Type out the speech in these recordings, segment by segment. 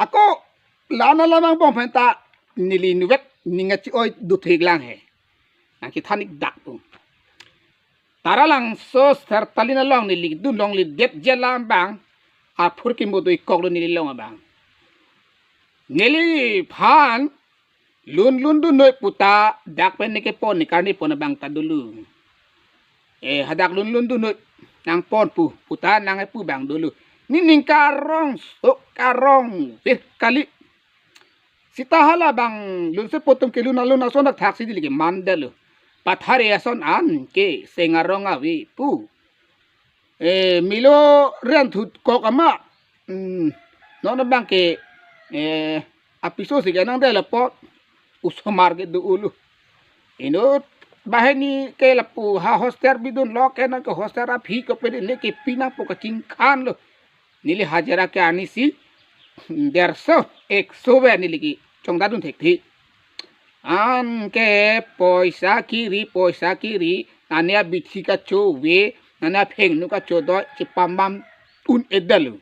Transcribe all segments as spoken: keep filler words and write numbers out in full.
Ako la-an alam angbong pen ta neli inutvet ning kachi-oi dotheklang he. Nangkethan-ik dak pu. Taralangso Stertalin along neli dun longledet jela abang, aphurkimo do-ikkoklo neli long abang. Neliphan lun lun dunnoi pu ta dak pen ne kepon, ne karne pon abang ta dolo. Eh, hadak lun lun dunnoi nangpon pu, pu ta nang-epu abang dolo. Nening karong sok karong vir kali. Seta halabang lunsepo atum kelun alun ason dak thaksi neli kemandetlo. Pathare ason an ke seng arong ave pu. Eh, melo rian thutkok ama. Hmm, non abang ke, eh, apiso si kenangdetlo apot. Osomar kedo-olo. Inut banghini ke lapu ha hostel bidunlo ke, non ke hostel aphi kopine ne kepi nangpo kachingkhanlo. Neli hajira ke arnisi derso, ekso pen neli kechongdadun thekthe. Anke poisa kiri, poisa kiri, nane abithi kachove, nane aphengno kachodoi, chepamam un-edetlo.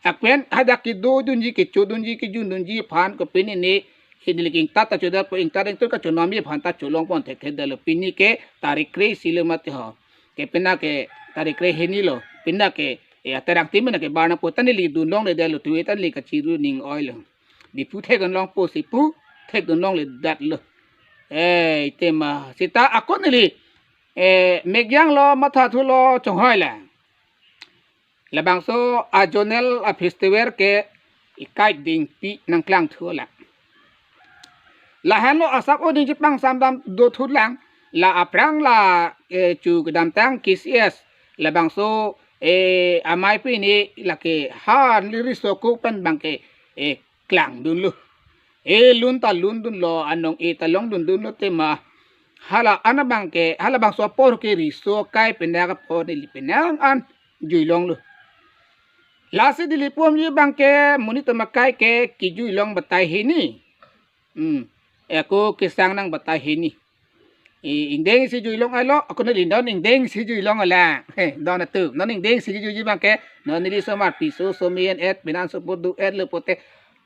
Lapen hadak kedodunji, kechodunji, kejundunji aphan kopine ne, neli ke ingtat ta chodetpo, ingtat ingtoi kachonomji aphan ta cholongpon thekthedetlo. Pini ke tarik kre-isi lo mati ho. Ke pini ke tarik kre-hini lo. Pini ke, eh, aterang timin ke bar nangpo ta neli dun longledetlo, tuve ta neli kachiru ning-oilo. Diphu thekdun longpo si pu, thekdun longledetlo. Eh, tema. Seta ako neli, eh, mekyanglo, mathathulo, chonghoilang. Labangso a-zonal a-festival ke ikai dingpi nangklangthulang. Lahenlo asap o dingji pangsamdam dothulang, la aphrang la, eh, chu kedamtang K C S, labangso, eh, amei pini lake han liri soko pen abang ke, eh, klangdunlo. Eh, lun ta lundunlo, anong-e ta longdundunlo tema. Hala-an abang ke, halabangso apor ke riso akai penang apor neli penang an juilonglo. Lasi neli pumji abang ke monit atum akai ke kejuilong batai hini. Hmm. Ako kesang nang batai hini. I, ingdeng si juilong alo, ako neli non ingdeng si juilonglo. He, don atum. Non ingdeng si juiji abang ke, non neli osomar piso, somen et, pinan sopo do-etlo pote.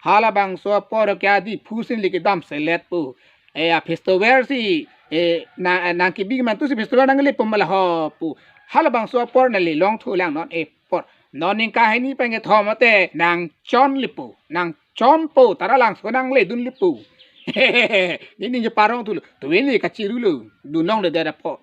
Halabangso apor ke adiphu si neli kedam selet pu. Eh, a-festival si, eh, na, nangkebi mantu si festival nangle pu ma la ho pu. Halabangso apor neli longthulang non apor. Non ning kahini pengethom ate nangchonle pu. Nangchonpo, Taralangso nangledunle pu. Nening cheparong thulo. Tuve neli kachirulo. Dun longledet apot.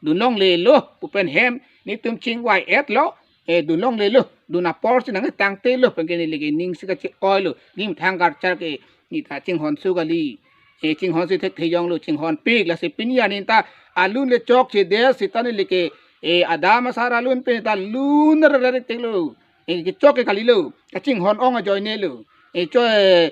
Dun longlelo pu pen hem netum chingvai-etlo. Eh, dun longlelo. Dun apor si nangtangtelo pen ke neli ke ning si kachi-oilo. Ning thang karchar ke ne ta chinghon su kali. Eh, chinghon si thekthejonglo, chinghonpik. Lasi pini aning ta alun le chokchedet seta neli ke, eh, adam asar alun pen ta lun rere teklo. Eh, kechok ke kalilo. Kachinghon ong ajoinelo. Eh, cho, eh,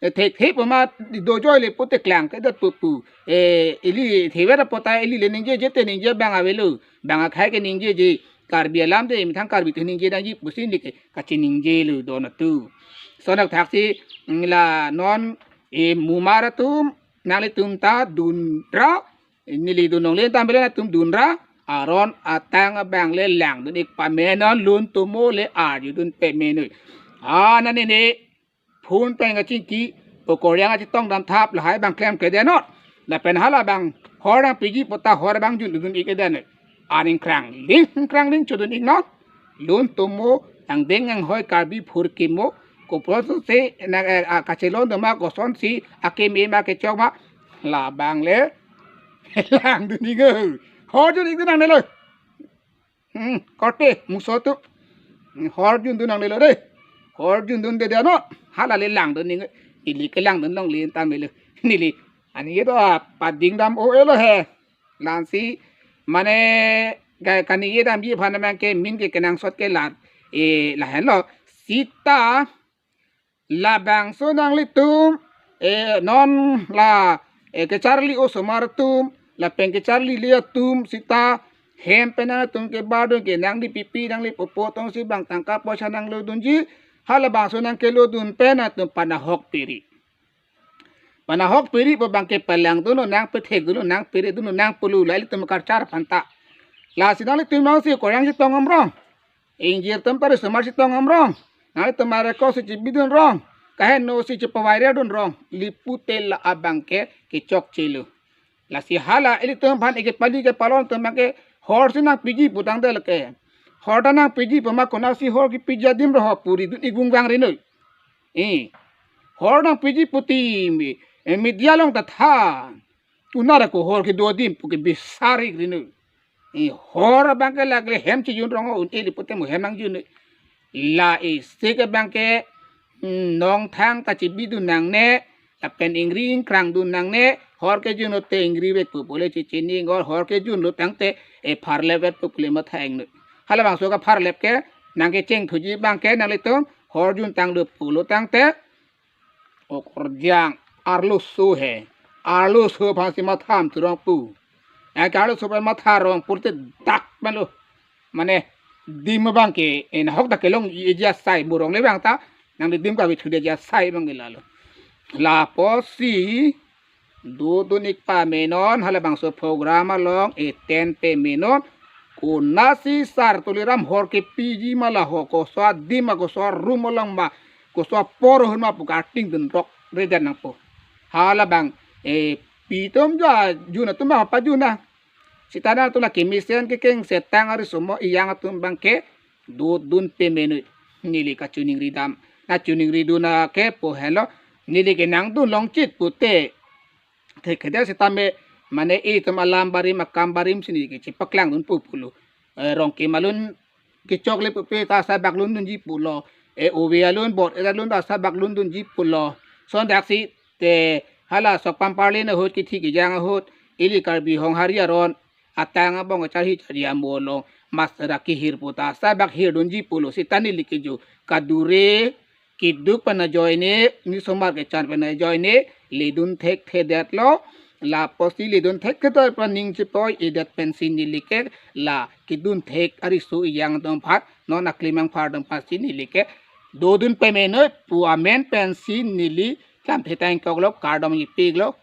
eh, thekthe pu ma dojoile pote klangkledet pu pu. Eh, ili thever apot ta ili le ningjeje te ningje abang avelo. Bang akhei ke ningjeje. Karbi alam te methang Karbi te ningje nangji pusi neli ke kachiningjelo don atum. Lason thaksi, mm, la non, eh, mumar atum nanglitum ta dunra, neli dun longle tame le nangtum dunra, aron atang abang le langdun-ik pame non, lun tomo le arjudun pame noi. Ah, nani ne phone pen kachingki, o Korean kachetong damthap lahai abang klemkledet non. Lapen halabang hor nangpiji pu ta hor abang jundun-ik-edet non. Aning krangling, krangling chodun-ik non. Lun tomo, angdeng anghoi Karbi phurkimo, koposo si, na, eh, a, kachelon doma, kosonsi akeme ma kechok ma, labang le langdun-ik o. Hor jun-ikdun nangnelo. Hmm, korte, muso atum. Hmm, hor jundun nangnelo dei. Hor jundundedet non. Hala le langdun-ik. Neli ke langdun longle tame le. Neli. Ani ye do pading dam o-elo he. Lasi mane ga kaningje damji aphan abang ke min ke kenangsot ke la, eh, lahenlo. Seta labangso nanglitum, eh, non la, eh, kecharli osomar atum, lapen kecharlile atum seta hem pen nangtum kebardun ke nangli pipi nangli popo tongsi abang tangka poisa nanglodunji, halabangso nangkelodun pen nangtum panahok piri. Panahok piri pu abang ke palangdunlo, nangpethekdunlo, nangperedunlo, nangpulu la ilitum karchar aphan ta. Lasi nanglitum nangsi Korean chetong amrong. Ingjir atum ta risomar chetong amrong. Nanglitum areko si chibidun rong. Taheno si chepa-viral dun rong, ili pute la abang ke kechokche lo. Lasi hala ilitum aphan eke pali kepalon atum abang ke hor si nangpiji pu tangte lake, hor ta nangpiji pu ma konatsi hor kepiji adim ro ho pu ridun ik vungvang ri noi. Eh, hor nangpiji pu ti mi, eh, media along ta tha. Konat ako hor kedo adim pu ke bisar ik ri noi. Eh, hor abang ke lake hem chijun rong un ili pute mo hem nangjun noi. La isi ke abang ke, hmm, nongthang ta chibidun nangne, lapen ingri ingkrang dun nangne, hor kejun lote ingri vek pu pule chechini ingor, hor kejun lo tangte, eh, pharlep vek pu pule matha ing noi. Halabangso kapharlep ke nangkecheng thuji abang ke nanglitum hor juntang lo pulo tangte, okorjang arloso he. Arloso aphansi matham thurong pu. Anke arloso aphan matha rong pute dak man lo. Mane dim abang ke, eh, nahok dak kelong eji asai, mo rong le abang ta nangli dim kavithude eji asai abang ke lalo. Lapusi dodun ik pamenon, halabangso program along attend pemenon. Konatsi Sar Tuliram hor kepiji ma la ho, koso adim ma, koso arum along ma, koso apor ahut ma pu karting dun rok redet nangpo. Halabang, eh, pitum ja jun atum ba pajun na. Sita nangtum la kemesen kekeng setang ari somo iyang atum abang ke dodun peme noi. Neli kachiningri dam. Na chiningri dun na ke po helo. Neli ke nangdun longchit pute thekthedet sitame, mane itum alam barim akam barim si neli ke chepaklang dun pu pulo. Eh, rong kim alun kechok le pupe ta asai bak lun dunji pulo. Eh, ove alun, bot er alun ta asai bak lun dunji pulo. Sondaksi te hala sok pamparlin ahut, kithi kijang ahut, ili Karbi Honghari aron atang abong charhi charhi amo along master akehir pu ta asai bak hir dunji pulo. Sita neli ke jo kadure keduk pen ajoine, nisomar kechan pen ajoine ledun thekthedetlo. Lapusi ledun thekthedet pen ning chepoi-edet pensi neli ke la kedun thek ariso iyang atum aphan, non aklimang phar atum aphansi neli ke dodun peme noi pu amen pensi neli lamthe tangkoklo, kardom ipiklo.